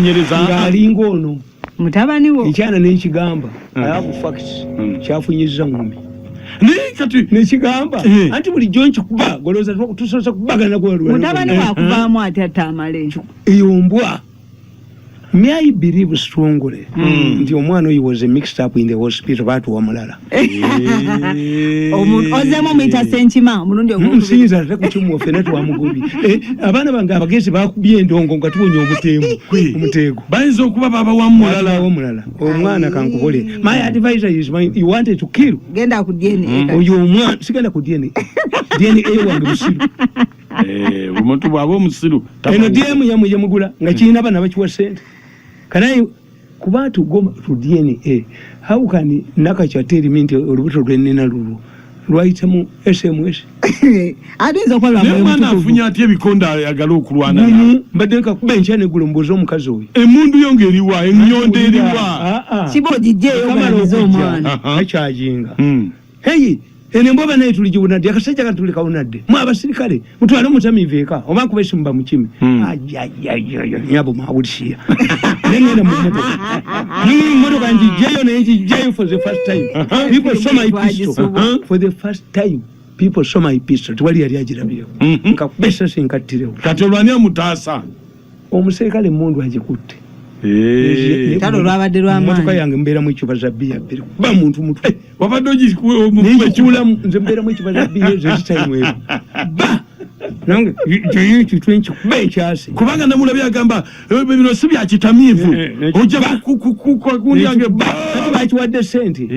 Okunoonyereza. Ng'alinga ono. Mutabani wo. Ekyana nenkigamba, I have facts. Kyafunyiza ngumi. Naye kati Nekigamba anti bulijjo nkikuba golooza tusoose kubagana. Mutabani wakuvaamu atya, Tamale? Eyo mbwa. May I believe strongly nti omwana oyo was mixed up in the hospital, baatuwa mulala. Ozeemu omuyita Senkima omulundi ogwokubiri. Siyinza ate kukimuwa, ffenna twamugobye. Abaana bange abagezi bakubye endongo nga tuwonya omutemu, omuteego. Bayinza okuba babawamu mulala. Mulala, omulala omwana kankubole, my advisor is my, you wanted to kill. Genda ku DNA. Oyo omwana sigenda ku DNA. DNA wange busiru. Eh, omuntu bw'aba omusiru Eno DM yamwe yemugula nga kirina abaana bakiwa sente kanaye kuba to go to DNA. How can Nakakya tell me nti olubuto lwenina lulwo lwayitamu SMS? Ayinza okuba lwa Naye mwoyo omwana mutukuvu. afunye atya ebikonde ayagala okulwana nabo? Gumu mbadde nkakuba enkya neggulo, mbuuze omukazi oyo. Emundu yo ng'eriwa? Ennyondo eriwa? Ah, ah. Kiba ogijjeeyo Kamala ogalabize okujja, omwana. Akyajinga heyi eno embwa naye tuligiwunadde, akasajja kati tuli kawunadde. Mwe abasirikale mutwale omutamiivu eka oba nkuba esimu bamukime. Ajajajaja, nyabo mawulisiya nengenda mu motoka, motoka njijjeyo naye njijjeyo for the first time people saw my pistol. Twagisubwa. For the first time people saw my pistol, tewali yali agirabyeko. Nkakuba esasi nkattirewo. Kati olwani amutaasa? Omuserikale emundu agikutte. Olutalo lwabadde lw'amaanyi. Motoka yange mbeeramu ecupa za bbiya bbiri, kuba muntu mutwe. Wabadde Nenkikulamu, nze mbeeramu ecupa za bbiya ezo ezitalimu ezo ba nange kitwe nkikuba ekyase. Kubanga namulabye agamba, "Eh, bino si bya kitamiivu." Eh, Ojja kundi yange. Ati bakiwadde sente.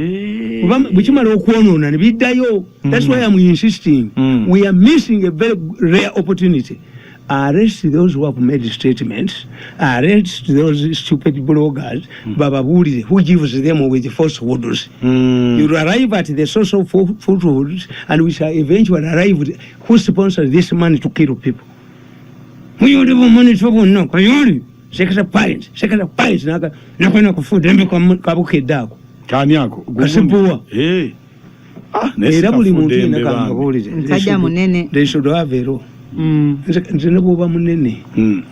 Kuba bwekimala okwonoona ne biddayo. That's why I'm insisting. We are missing a very rare opportunity. Arrest those who have made statements, arrest those stupid bloggers, bababuulire who gives them with falsehoods. You will arrive at the source of falsehoods and we shall eventually arrive at who sponsors this money to kill people. Muyoli bumonito bwonna kayoli sekesa parents, sekesa parents naka nakona kufuda embe kabukedde ako. Kani ako? Kasibuwa. Eh. Ah, naye Era buli muntu sikafudde yenna embe bambi. kambabuulire. Musajja munene. They should have a law. Nze ne bwoba munene,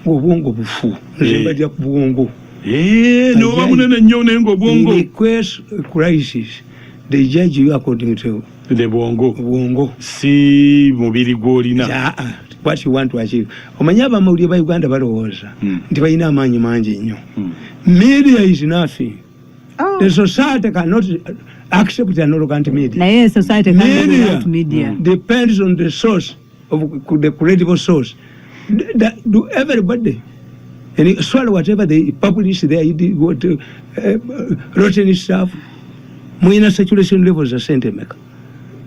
obwongo bufu, nze mbajja ku bwongo. Eh, n'oba munene nnyo naye ng'obwongo In a case crisis they judge you according to ne bwongo. Bwongo. Si mubiri gw'olina. Ah, ah, what you want to achieve. Omanyi abamawulire ba Uganda balowooza nti balina amaanyi mangi nnyo. Media is nothing. Oh. The society cannot accept an arrogant media. Naye society can't go Media without media. depends on the source of the credible source. Do everybody and swallow whatever they publish there, what rotten stuff. Mwina saturation levels za sente meka?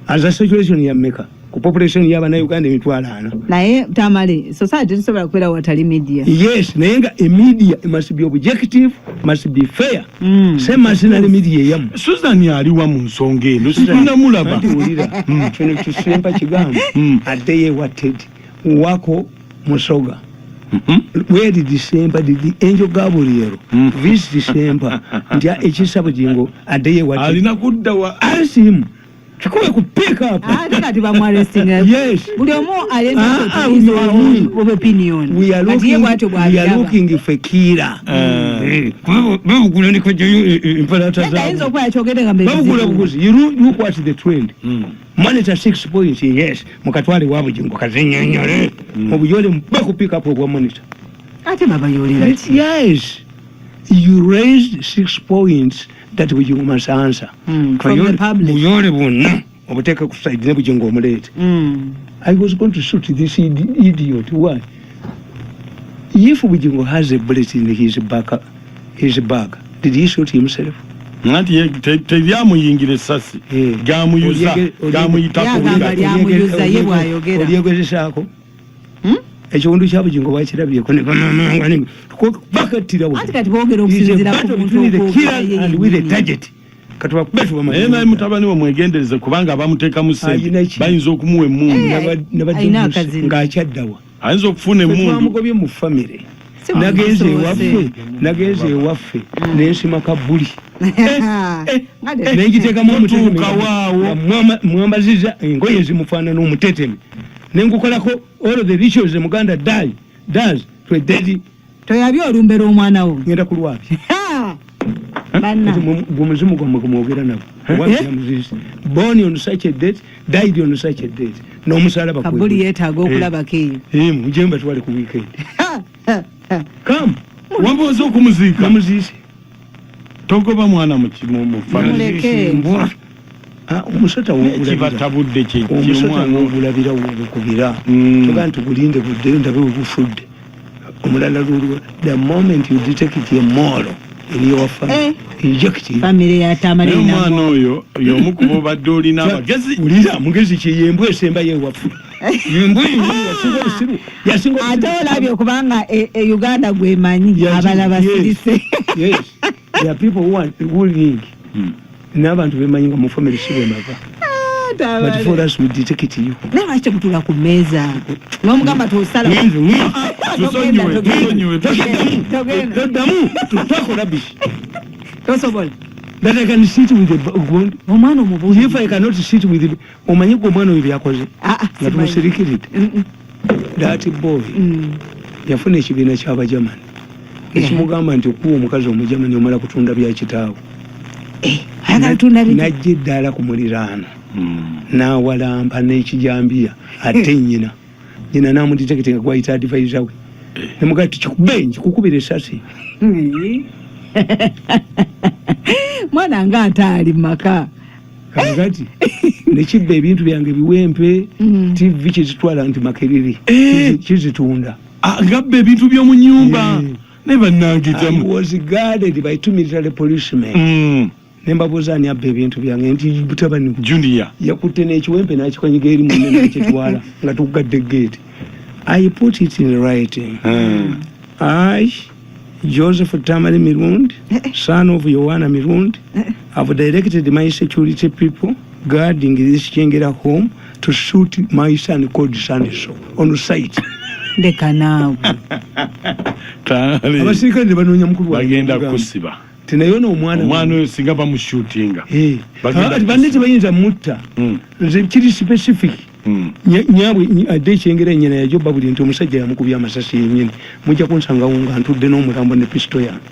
Aza saturation ya meka ku population y'abannayuganda 400,000? Naye Tamale, society tesobola kubeera watali media. Yes, naye nga emedia must be objective, must be fair. Se mercenary media eyamu. Susan aliwa mu nsonga eno? Situnamulaba. Anti wulira kino kisempa kigambo. Addeyo ewa Ted wako Musoga. Where did Sempa, did the angel Gabriel visit Sempa nti ekisa Bugingo addeyo ewa Ted? Alina kudda wa? Ask him, kikube ku pick up. Ate kati bamuarrestinga. Yes. Buli omu Ah, ah, buli omu. alina opinion. We are Kati ye looking, bwatyo we are bw'abiraba. looking for killer. Babugula ndikajjayo empalata Naye ayinza zaabwe. okuba yakyogedde nga Babugula mbezibu. buguzi. You look at the trend. Monitor 6 points, yes, mukatwale wa Bugingo kazinyonyole mubuyole mube ku pick up obwa Monitor. Ate babayolera ki? Yes, you raised six points that Bugingo must answer. From the public. Buyole bwonna obuteeka ku side ne Bugingo omuleete. I was going to shoot this idiot. Why? If Bugingo has a bullet in his back, his bag, did he shoot himself? Anti teryamuyingira essasi. Eh. Gamuyuza. Gamuyitako. Yagamba lyamuyuza, ye bw'ayogera. Olyegezesaako. Ekiwundu kya Bugingo bakirabyeko bakattirawo. Anti kati boogera okusinziira ku muntu okwogera ye yennyini. Target katubakube. Naye naye mutabani we mwegendereze, kubanga abamuteekamu sente Ayina ki? bayinza okumuwa emmundu. Eh, ayina akazina. Ng'akyaddawa? Ayinza okufuna emmundu. Twamugobye mu famire. Si Nagenze wamusoose. ewaffe, nagenze ewaffe nensima kabuli. Nga Nengiteekamu omuteteme. Tuuka waawo. Mwambaziza engoye zimufaanana omuteteme, nengukolako all the rituals the Muganda die does to a dead. Toyabye olumbe lw'omwana wo. Ngenda kulwabya. Ha! Banna. Kati gwe muzimu gwammwe gwemwogera nagwo. Eh? Born on such a date, died on such a date, n'omusalaba. Kabuli yeetaaga okulabako eyo. Mujje mbatwale ku weekend. Ha! Ha! Ha! Come. Wambuuza okumuziika. Bamuziise. Togoba mwana mu mu family. Muleke. Mbwa. Ah, omusota wogulabira. Kibatabudde kye Omusota omwana. wogulabira wogukubira. Togaa nti gulinde guddeyo ndabe wegufudde omulala lulwo. The moment you detect a mole in your family, Eh. inject it. Famire ya Tamale Naye erina omwana oyo y'omu ku bobadde olina abagezi. Wulira, mugezi ki? Yembwa esembayo ewaffe, yembwa eyo yasinga obusiru, yasinga Ate obusiru. olabye okubanga e Uganda gwemanyi abalala basirise. Yes, there are people who are who think n'abantu bemanyi nga mu family si bwemava, but for us we detect you. Naye lwaki temutula ku mmeeza n'omugamba tosala? Tusonyiwe, tusonyiwe. Togenda. Toddamu tutakola bishi. Tosobola. That I can sit with the gold. Omwana omubuuzi. If I cannot sit with the, omanyi gwe omwana oyo byakoze Ah, ah, nga simanyi. tumusirikiridde. That boy yafuna ekibiina ky'Abajamani ekimugamba nti okuwa omukazi Omujamani omala kutunda bya kitaawe. Eh, ayagala tunda biki? Najja eddaala ku muliraano n'awalampa n'ekijambiya ate nnyina, nyina n'amudetectinga nga gwayita advisor we, nemugaa ti kikube nkikukubira esasi. Mwana nga ataali maka. Kakati nekibba ebintu byange, biwempe, TV kizitwala nti Makerere. Eh. Kizitunda. Ah, gabba ebintu by'omu nyumba. Eh. Naye bannange I tamu. was guarded by two military policemen. Nembabuuza ani abba ebintu byange, nti butabani. Junior. Yakutte n'ekiwempe n'akikanyiga eri munne n'akitwala nga tugadde gate. I put it in writing. I, Joseph Tamale Mirundi, son of Yohana Mirundi, have directed my security people guarding this Kyengera home to shoot my son called Sandiso on sight. Ndeka naawe. Tamale. Abasirikale ne banoonya mukulu wange. Bagenda Mugamba. kusiba. Ti naye ono omwana Omwana oyo singa bamushutinga. Eh. Bagenda Kakati banne tebayinza mutta. Nze kiri specific. Nyabwe adde ekyengera, ennyina yajoba buli nti omusajja yamukubye amasasi yennyini. Mujja kunsangawo nga ntudde n'omulambo ne pisito yange.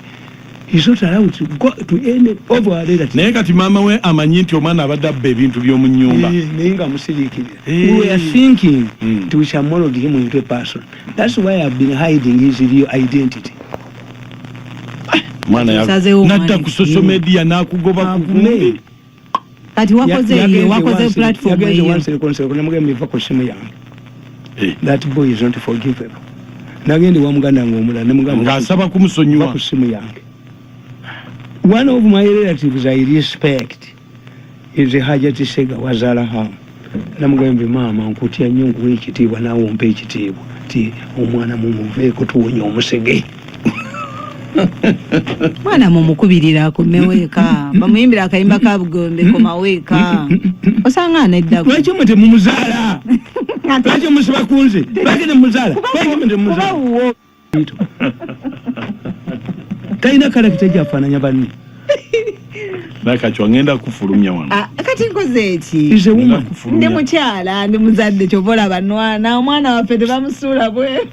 He's not allowed to go to any of our relatives. Naye kati maama we amanyi nti omwana abadde abba ebintu by'omu nnyumba. Eh, naye nga amusiriikirira. Eh. We were thinking nti we shall mold him into a person. That's why I've been hiding his real identity. Mwana Osazeewo omwana nadda ku social media n'akugoba ku Agume. gundi. Kati wakoze eyo, wakoze platform Yagenze eyo. wanserekonsereko, namugamba eva ku simu yange. Eh. That boy is not forgivable. Nagenda ewa muganda wange omulala nemugamba Ng'asaba va kumusonyiwa. ku simu yange. One of my relatives I respect is Hajati Sega wazala hamu. Namugambye, maama, nkutya nnyo, nkuwa ekitiibwa, naawe ompa ekitiibwa, ti omwana mumuveeko, tuwonya omusege. Mwana mumukubirira akomewo eka, bamuyimbira akayimba ka Bugombe, komawo eka, osanga aneddaku. Lwaki mwe temumuzaala? Lwaki musiba ku nze? Lwaki nemuzaala? Lwaki mwe temumuzaala? Wuwo. Talina character gyafaananya banne. Nakacwa ngenda kufulumya wano. Ah, kati nkoze eki? Is a woman. Ndi mukyala, ndi muzadde, kyova olaba nwana omwana waffe tebamusuula bweru.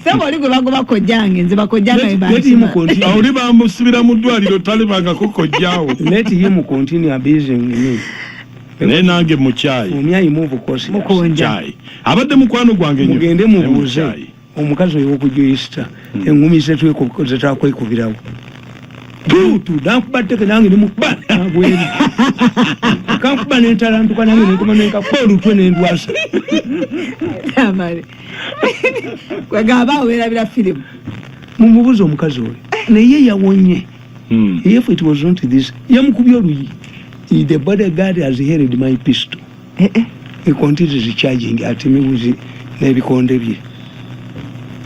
Saba oli gwe bagoba kojjange, nze bakojjange. Let him continue. Awo oli bamusibira mu ddwaliro, talibangako kojjaawo. Let him continue abusing me. Naye nange mukyayi. For me, I move course. Mukonja. Kyayi abadde mukwano gwange nnyo. Mugende Naye mubuuze mukyayi. Omukazi oyo wokujuyisita eŋŋumi zetwakwekubirawo tutu nankuba tteke, nange nemukuba nagweri, kankuba nentalantuka, nange nenkoma nenkakuba olutwe nendwasa. Tamale, kwegamba awo werabira firimu. Mumubuuze omukazi oyo, naye yawonye. If it was not this yamukubye oluyi, the bodyguard has held my pistol. He continues charging at me with n'ebikonde bye,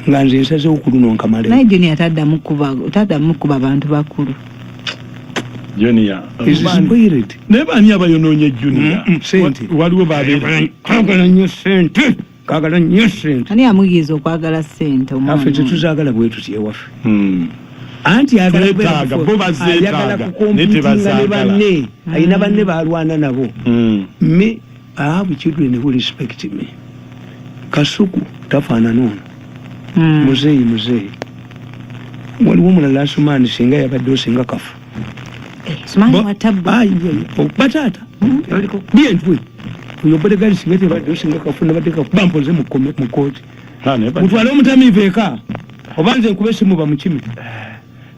nga nze nsazewo ku luno nkamalewo. Naye Junior taddamu kuba bantu bakulu. Junior. Is spoiled. Naye baani abayonoonye Junior? Sente. Waliwo babeera. Kagala nnyo sente, kagala nnyo sente. Ani amuyigiriza okwagala ssente omwana Affe oyo? tetuzaagala bwe tuti ewaffe. Anti ayagala Twetaaga, bo bazeetaaga, ayagala naye kucompetinga ne tebazaagala. banne, alina banne balwana nabo. Me, I have children who respect me. Kasuku tafaanana ono. Muzeeyi, muzeeyi. Waliwo omulala Asumaani, singa yabaddewo singa kafu. Sumaani wa tabbu. Bataata byentwe oyo bodyguard, singa tebaddewo singa kafu, nabadde kafu, bampoze mu kooti. Mutwale omutamiivu eka, oba nze nkuba esimu bamukime.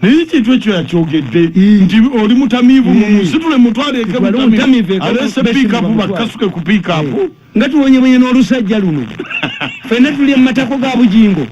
Naye ekintu ekyo yakyogedde nti oli mutamiivu, mumusitule mutwale eka. Mutwale omutamiivu eka, alese bakube esimu piikapu, bamutwale. Bakasuke ku piikapu. Nga tuwonyebonye n'olusajja luno, ffenna tuli mu matako ga Bugingo.